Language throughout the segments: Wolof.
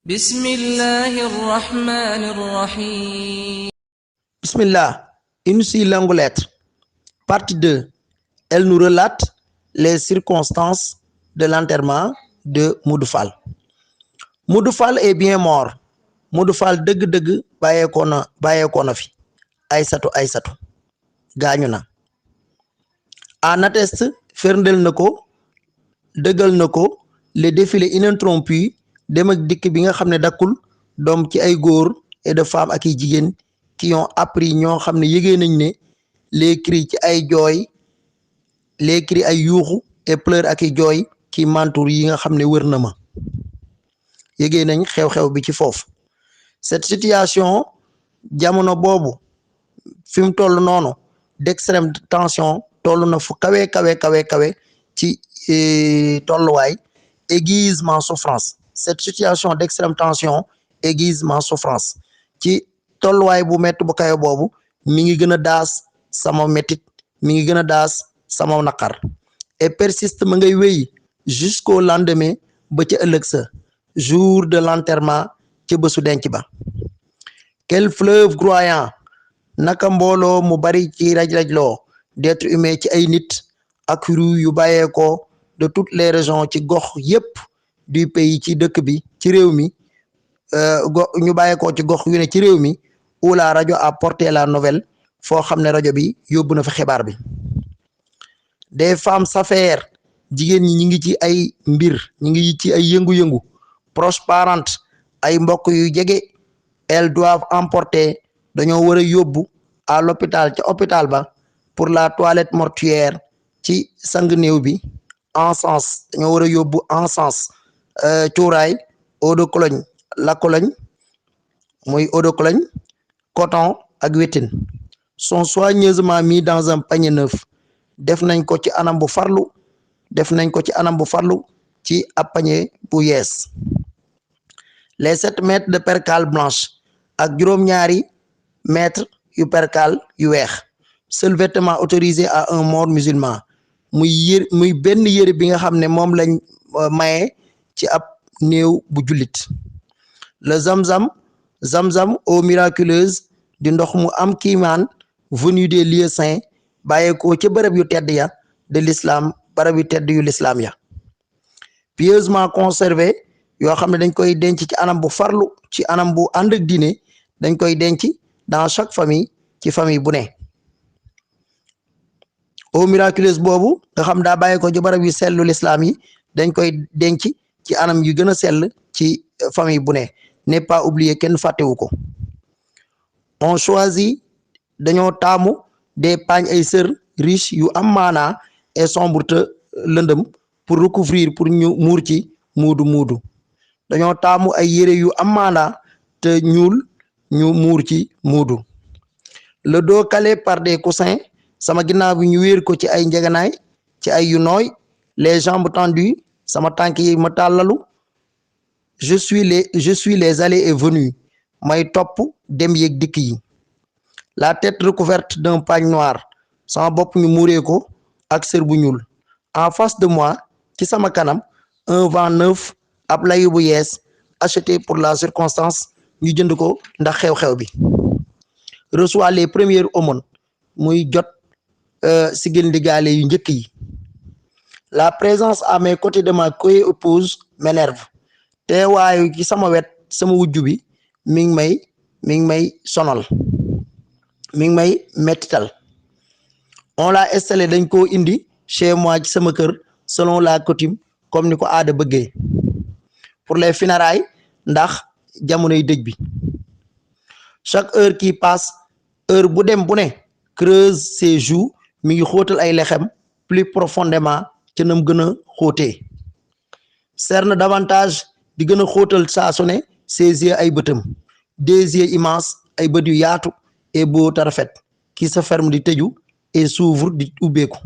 Bismillahirrahmanirrahim. Bismillah, une si longue lettre. Partie 2. Elle nous relate les circonstances de l'enterrement de Modou Fall. Modou Fall est bien mort. Modou Fall dëgg-dëgg bàyyeekoo na fi. Aysatu gaañu na. En atteste firndeel na ko dëggal na ko le défilé ininterrompu dem ak dikk bi nga xam ne dakkul doom ci ay góor et de femmes ak i jigéen qui ont appris ñoo xam ne yëgee nañ ne les cris ci ay jooy les cris ay yuuxu et pleurs ak i jooy ki mantour yi nga xam ne wër na ma yëgee nañ xew-xew bi ci foofu. Cette situation jamono boobu fi mu toll noonu d'extrême tension toll na fu kawe ci tolluwaay aiguise ma souffrance. Cette situation d'extrême tension aiguise ma souffrance ci tolluwaay bu métti bu kawe boobu mi ngi gën a daas sama métit mi ngi gën a daas sama naqar et persiste ma ngay wéy jusqu'au lendemain ba ca ëllëg sa jour de l'enterrement ca bésu denc ba. Quel fleuve grouillant naka mbooloo mu bari ci raj-rajloo d'être humain ci ay nit ak ru yu bàyyeekoo de toutes les régions ci gox yépp du pays ci dëkk bi ci réew mi ñu bàyyeekoo ci gox yu ne ci réew mi où la rajo a porté la nouvelle foo xam ne rajo bi yóbbu na fa xibaar bi. Des femmes s'affairent jigéen ñi ñi ngi ci ay mbir ñi ngi ci ay yëngu-yëngu proches parentes ay mbokk yu jege elles doivent emporter dañoo war a yóbbu à l'hôpital ca hôpital ba pour la toilette mortuaire ci sang néew bi encens dañoo war a yóbbu encens cuuraay eau de cologne la cologne mooy eau de cologne coton ak wétine sont soigneusement mis dans un panier neuf def nañ ko ci anam bu farlu ci ab panier bu yees. Les 7 mètres de percale blanche ak juróom-ñaari mètre yu percale yu weex seul vêtement autorisé à un mort musulman muy benn yére bi nga xam ne moom lañ maye ci ab néew bu jullit. Le zamzam eau miraculeuse di ndox mu am kiimaan venu des lieux saints bàyyeekoo ca bërëb yu tedd ya de l'islam bërëb yu tedd yu l'islam ya pieusement conservé yoo xam ne dañ koy denc ci anam bu farlu ci anam bu ànd ak diine dañ koy denc dans chaque famille ci famille bu ne. Eau miraculeuse boobu nga xam daa bàyyeekoo ci bërëb yu sellu l'islam yi dañ koy denc ci anam yu gën a sell ci famille bu ne n'est pas oublié kenn fàttewu ko. On choisit dañoo taamu des pagnes ay sër riches yu am maanaa et sombre te lëndëm pour recouvrir pour ñu muur ci muudu dañoo taamu ay yére yu am maanaa te ñuul ñu muur ci muudu. Le dos calé par des coussins sama ginnaaw bi ñu wéer ko ci ay njeganaay ci ay yu nooy les jambes tendues sama tànk yi ma tàllalu je suis les allées et venues may topp dem yeeg dikk yi. La tête recouverte d'un pagne noir sama bopp ñu muuree ko ak sër bu ñuul. En face de moi ci sama kanam un vent neuf ab layu bu yees acheté pour la circonstance ñu jënd ko ndax xew-xew bi. Reçoit les premières aumônes muy jot sigil ndigaale yu njëkk yi. La présence à mes côtés de ma co-épouse m'énerve teewaayu ci sama wet sama wujju bi mi ngi may sonal mi ngi may mettital. On l'a installé dañ koo indi chez moi ci sama kër selon la coutume comme ni ko aada bëggee pour les funérailles ndax jamonoy dëj bi. Chaque heure qui passe heure bu dem bu ne creuse ses joues mi ngi xóotal ay lexem plus profondément ca nam gën a xóotee. Cerne davantage di gën a xóotal saa su ne ses yeux ay bëtam des yeux immenses ay bët yu yaatu et beau te rafet qui se ferme di tëju et s'ouvre di ubbeeku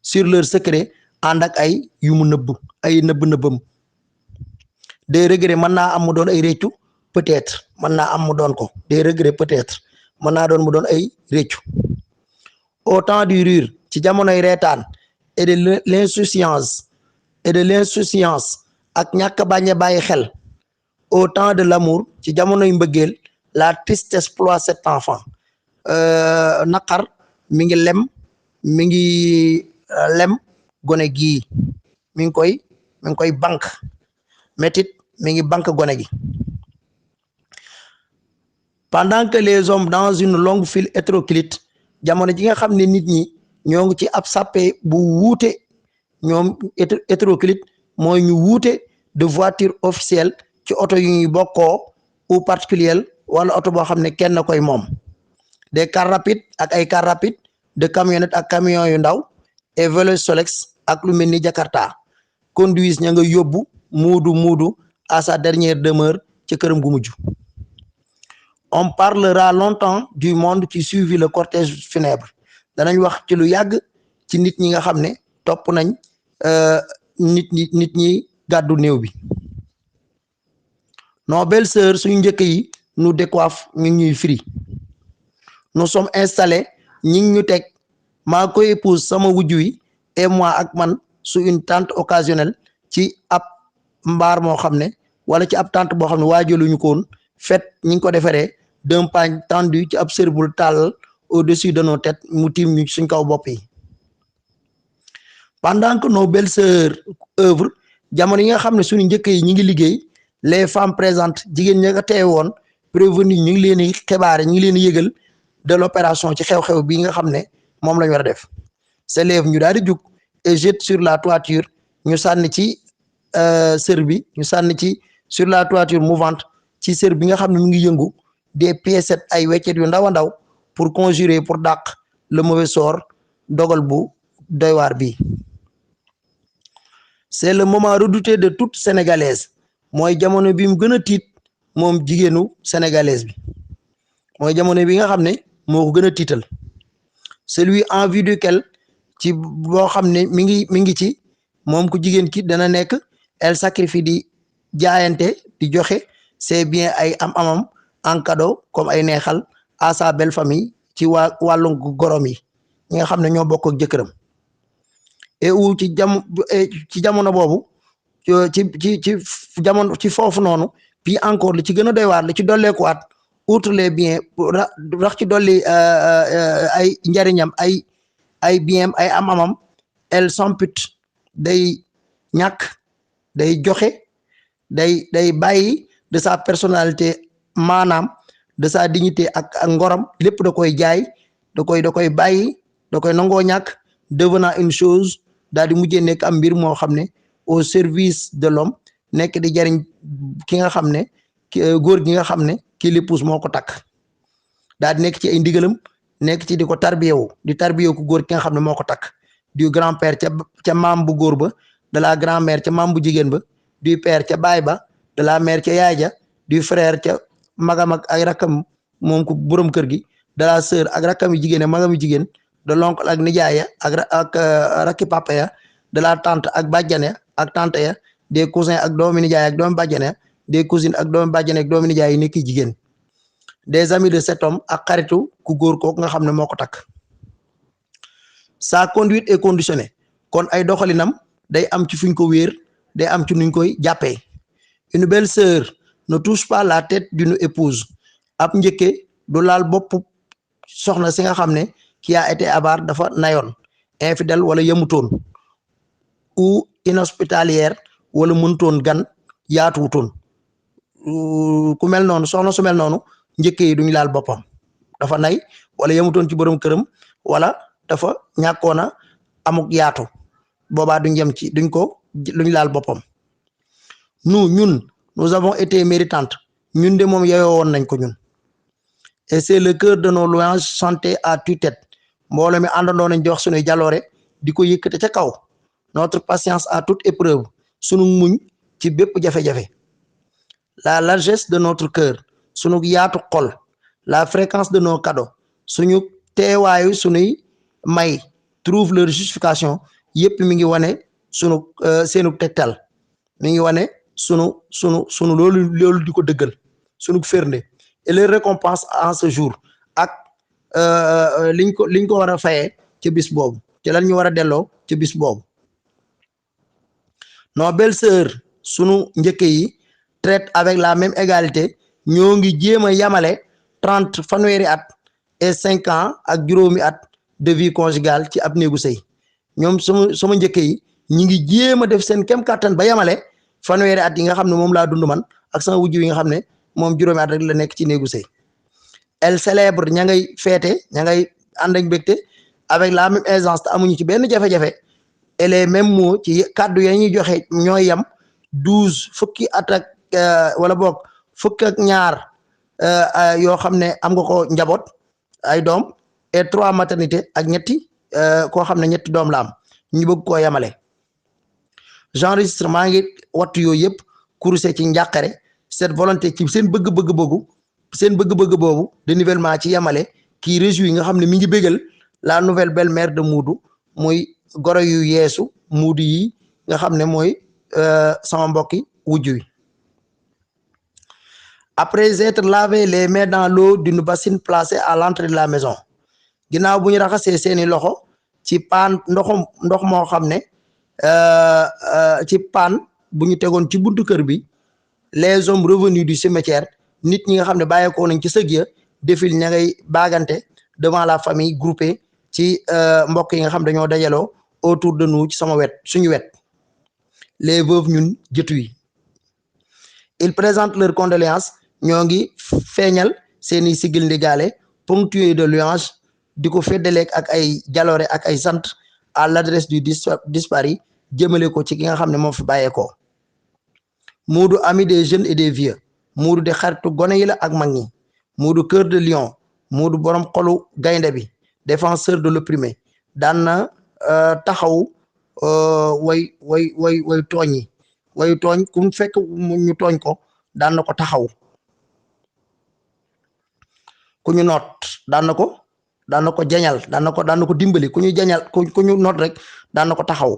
sur leur secret ànd ak ay yu mu nëbb ay nëbbam. Des regrets mën naa am mu doon ay réccu peut-être mën naa am mu doon ko des regrets peut-être mën naa doon mu doon ay réccu. Au temps du rire ci jamonoy reetaan et de l'insouciance ak ñàkk bañ a bàyyi xel au temps de l'amour ci jamonoy mbëggeel la tristesse ploie cet enfant naqar mi ngi lem gone gii mi ngi koy bank métit mi ngi bank gone gi. Pendant que les hommes dans une longue file hétéroclite jamono ji nga xam ne nit ñi ñoo ngi ci ab sàppe bu wuute ñoom hétéroclite mooy ñu wuute de voiture officielle ci oto yu ñuy bokkoo ou particulier wala oto boo xam ne kenn koy moom des cars rapides ak ay cars rapides de camionnette ak camion yu ndaw et vélo Solex ak lu mel ni Jakarta conduisent ña nga yóbbu muudu à sa dernière demeure ci këram gu mujj. On parlera longtemps du monde qui suivit le cortège funèbre danañ wax ci lu yàgg ci nit ñi nga xam ne topp nañ nit ñi gàddu néew bi. Nos belles sœurs suñu njëkk yi nous décoiffent ñu ñuy firi. Nous sommes installés ñi ñu teg maa koy épouse sama wujju wi et moi ak man su une tente occasionnelle ci ab mbaar moo xam ne wala ci ab tente boo xam ne waajaluñu ko woon fait ñi ngi ko defaree d'un pagne tendu ci ab sërbul tàll au-dessus de nos têtes mu tiim ñu suñ kaw bopp yi. Pendant que nos belles sœurs œuvrent jamono yi nga xam ne suñu njëkk yi ñi ngi liggéey les femmes présentes jigéen ña nga teew woon prévenu ñu ngi leen di xibaare ñu ngi leen di yëgal de l'opération ci xew-xew bi nga xam ne moom la ñu war a def s'élève ñu daal di jug et jette sur la toiture ñu sànni ci sër bi ñu sànni ci sur la toiture mouvante ci sër bi nga xam ne mu ngi yëngu des piécettes ay weccet yu ndaw a ndaw pour conjurer pour dàq le mauvais sort dogal bu doy waar bi. C'est le moment redouté de toute sénégalaise mooy jamono bi mu gën a tiit moom jigéenu sénégalaise bi mooy jamono bi nga xam ne moo ko gën a tiital celui en vue duquel ci boo xam ne mi ngi ci moom ku jigéen ki dana nekk elle sacrifie di jaayante di joxe c'est bien ay amam en cadeau comme ay neexal à sa belle famille ci wàllu gorom yi ñi nga xam ne ñoo bokk ak jëkkëram et ou ci jamono boobu jamono ci foofu noonu puis encore li ci gën a doy waar li ci dolleekuwaat outre les biens rax ci dolli ay njariñam ay biens ay amam elle s'ampute day ñàkk day joxe day bàyyi de sa personnalité maanaam de sa dignité ak ngoram lépp da koy jaay da koy bàyyi da koy nangoo ñàkk devenant une chose daal di mujjee nekk am mbir moo xam ne au service de l'homme nekk di jariñ ki nga xam ne góor gi nga xam ne kii l'épouse moo ko takk daal di nekk ci ay ndigalam nekk ci di ko tarbiyewu di tarbiyewu ku góor ki nga xam ne moo ko takk du grand-père ca maam bu góor ba de la grand-mère ca maam bu jigéen ba du père ca baay ba de la mère ca yaay ja du frère ca magam ak ay rakkam moom ku borom kër gi de la sœur ak rakkam yi jigéen ak magam yi jigéen de l'oncle ak nijaaya ak rakki papa ya de la tante ak bàjjane ak tante ya des cousins ak doomi nijaay ak doomi bàjjane des cousines ak doomi bàjjane ak doomi nijaay yi nekk jigéen des amis de cet homme ak xaritu ku góor kooku nga xam ne moo ko takk. Sa conduite est conditionnée kon ay doxalinam day am ci fuñ ko wéer day am ci nuñ koy jàppee. Une belle sœur ne touche pas la tête d'une épouse ab njëkke du laal bopp soxna si nga xam ne qui a été avare dafa nayoon infidèle wala yemutoon ou inhospitalière wala mënutoon gan yaatuwutoon ku mel noonu soxna su mel noonu njëkke yi duñ laal boppam dafa nay wala yemutoon ci borom këram wala dafa ñàkkoona amuk yaatu boobaa duñ yem ci luñ laal boppam. ñun nous avons été méritantes ñun de moom yeyoo woon nañ ko ñun et c'est le cœur de nos louanges chanté à tue-tête mbooloo mi àndandoo nañ di wax sunuy jaloore di ko yëkkate ca kaw notre patience à toute épreuve sunu muñ ci bépp jafe-jafe la largesse de notre cœur sunu yaatu xol la fréquence de nos cadeaux suñu teewaayu sunuy may trouve leur justification yépp mi ngi wane sunu seenu tegtal mi ngi wane sunu loolu di ko dëggal sunu firnde et les récompenses en ce jour ak liñ ko war a fayee ca bis boobu te lan ñu war a delloo ca bis boobu. Nos belles sœurs sunu njëkk yi traite avec la même égalité ñoo ngi jéem a yamale 30 fanweeri at et 5 ans ak juróomi at de vie conjugale ci ab néegu sëy ñoom sama njëkk yi ñi ngi jéem a def seen kem kàttan ba yamale fanweeri at yi nga xam ne moom laa dund man ak sama wujju yi nga xam ne moom juróomi at rek la nekk ci néegu sëy elle célèbre ña ngay feete ña ngay ànd ak mbégte avec la même aisance te amuñu ci benn jafe-jafe et les mêmes mots ci kàddu ya ñuy joxe ñooy yam 12 fukki at ak wala boog fukk ak ñaar yoo xam ne am nga ko njaboot ay doom et 3 maternité ak ñetti koo xam ne ñetti doom la am ñu bëgg koo yamale j'enregistre maa ngi wattu yooyu yëpp course ci njàqare cette volonté ci seen bëgg-bëgg boobu de nivellement ci yamale kii réjouit nga xam ne mi ngi bégal la nouvelle belle-mère de Moodu muy goro yu yeesu Moodu yi nga xam ne mooy sama mbokki wujju wi après être lavé les mains dans l'eau d'une bassine placée à l'entrée de la maison ginnaaw bu ñu raxasee seeni loxo ci paan ndox moo xam ne ci paan bu ñu tegoon ci buntu kër bi les hommes revenus du cimetière nit ñi nga xam ne bàyyeekoo nañ ci sëg ya défile ña ngay baagante devant la famille groupée ci mbokk yi nga xam dañoo dajaloo autour de nous ci sama wet suñu wet les veuves ñun jëtu yi ils présentent leurs condoléances ñoo ngi feeñal seeni sigil ndigaale ponctué de louange di ko feddaleek ak ay jaloore ak ay sant à l'adresse du disparu jëmale ko ci ki nga xam ne moo fi bàyyeekoo Moodu ami des jeunes et des vieux Moodu de xaritu gone yi la ak mag ñi Moodu cœur de lion Moodu borom xolu gaynde bi défenseur de l'opprimé daan na taxaw way tooñ yi way tooñ ku mu fekk ñu tooñ ko daan na ko taxaw ku ñu noot daan na ko jañal daan na ko dimbali ku ñu jañal ku ñu noot rek daan na ko taxaw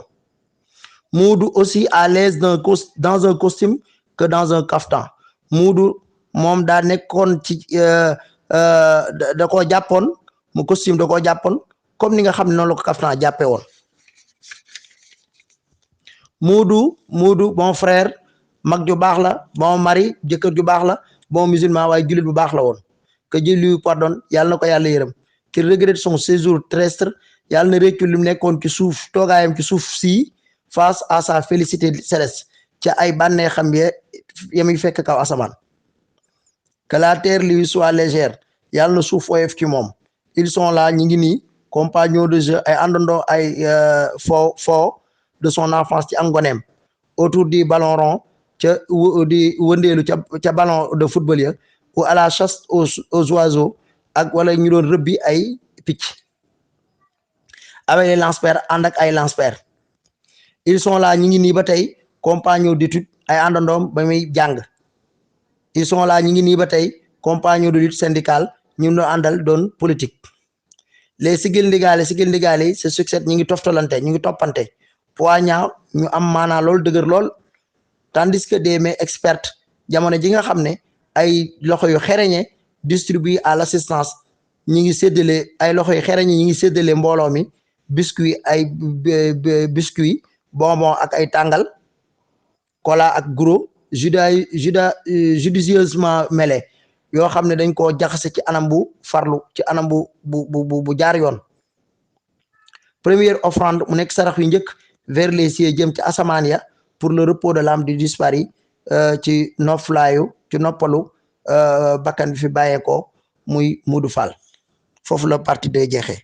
Moodu aussi à l'aise dans un costume que dans un caftan Moodu moom daa nekkoon ci da koo jàppoon mu costume da koo jàppoon comme ni nga xam ne noonu la ko kaftan jàppee woon Moodu bon frère mag ju baax la bon mari jëkkër ju baax la bon musulman waaye jullit bu baax la woon que Dieu lui pardonne yàlla na ko yàlla yërëm qu'il regrette son séjour terrestre yàlla na réccu li mu nekkoon ci suuf toogaayam ci suuf si face à sa félicité céleste ca ay bànnee xam yami fekk kaw asamaan que la terre lui soit légère yàlla na suuf oyof ci moom ils sont là ñi ngi nii compagnons de jeu ay àndandoo ay fo de son enfance ci angoneem autour du ballon rond ca di wëndeelu ca ballon de football ya ou à la chasse aux oiseaux ak wala ñu doon rëbbi ay picc avec les lance-pierres ànd ak ay lance-pierres ils sont là ñi ngi nii ba tey compagnons d'études ay àndandoom ba muy jàng ils sont là ñi ngi nii ba tey compagnons de lutte syndicale ñu doon àndal doon politique les sigil ndigaale yi se succèdent ñi ngi toftalante ñu ngi toppante poignant ñu am maanaa lool dëgër lool tandis que des mains expertes jamono ji nga xam ne ay loxo yu xereñe distribué à l'assistance ñi ngi séddale ay loxo yu xereñe ñi ngi séddale mbooloo mi biscuit bonbon ak ay tàngal cola ak gros judicieusement mêlé yoo xam ne dañ koo jaxase ci anam bu farlu ci anam bu jaar yoon première offrande mu nekk sarax yu njëkk vers les cieux jëm ci asamaan ya pour le repos de l'âme du disparu ci noppalu bakkan bi fi bàyyeekoo muy Moodu Fall foofu la partie de jeexee